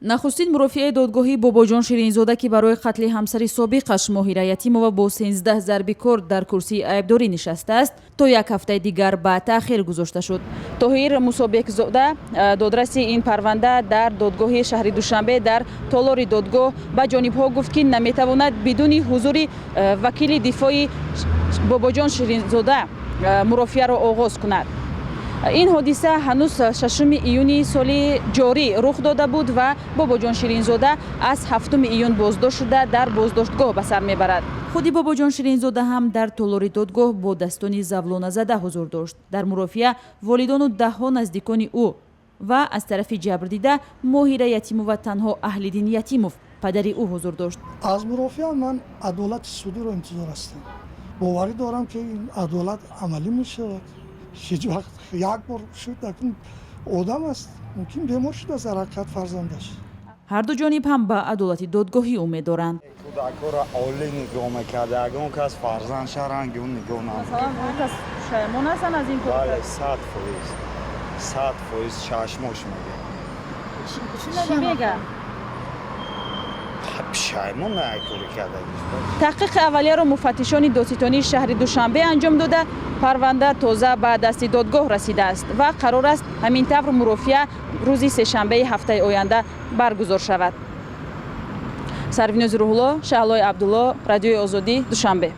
Нахустин мурофиаи додгоҳии Бобоҷон Ширинзода, ки барои қатли ҳамсари собиқаш Моҳира Ятимова бо 13 зарби корд дар курсии айбдорӣ нишастааст, то як ҳафтаи дигар ба таъхир гузошта шуд. Тоҳир Мусобекзода, додраси ин парванда дар додгоҳи шаҳри Душанбе, дар толори додгоҳ ба ҷонибҳо гуфт, ки наметавонад бидуни ҳузури вакили дифои Бобоҷон Ширинзода мурофиаро оғоз кунад. Ин ҳодиса ҳанӯз 6 июни соли ҷорӣ рух дода буд ва Бобоҷон Ширинзода аз 7 июн боздошт шуда, дар боздоштгоҳ ба сар мебарад. Худи Бобоҷон Ширинзода ҳам дар толори додгоҳ бо дастони завлоназада ҳузур дошт. Дар мурофиа волидону даҳҳо наздикони ӯ ва аз тарафи ҷабрдида Моҳира Ятимова танҳо Аҳлиддин Ятимов, падари ӯ, ҳузур дошт. Аз мурофиа ман адолати судиро интизор ҳастам. Боварӣ дорам, ки ин адолат амалӣ мешавад. Ҳеҷ вақт як бор шуд, акун одам аст, мумкин бемор шудааст, ҳаракат фарзандаш. Ҳарду ҷониб ҳам ба адолати додгоҳӣ умед доранд. Кӯдакҳоро олӣ нигоҳ мекард. Ягон кас фарзандша ранги ӯ нигоҳ Масалан, он кас пушаймон ҳастанд аз ин кор? Бале, 100%, 100% чашмош мегӯяд. Чӣ мега? Пушаймон на кори кардагиш. Таҳқиқи аввалияро муфаттишони додситонии шаҳри Душанбе анҷом дода, парванда тоза ба дасти додгоҳ расидааст ва қарор аст ҳамин тавр мурофиа рӯзи сешанбеи ҳафтаи оянда баргузор шавад. Сарвинози Рӯҳулло, Шаҳлои Абдулло, Радиои Озодӣ, Душанбе.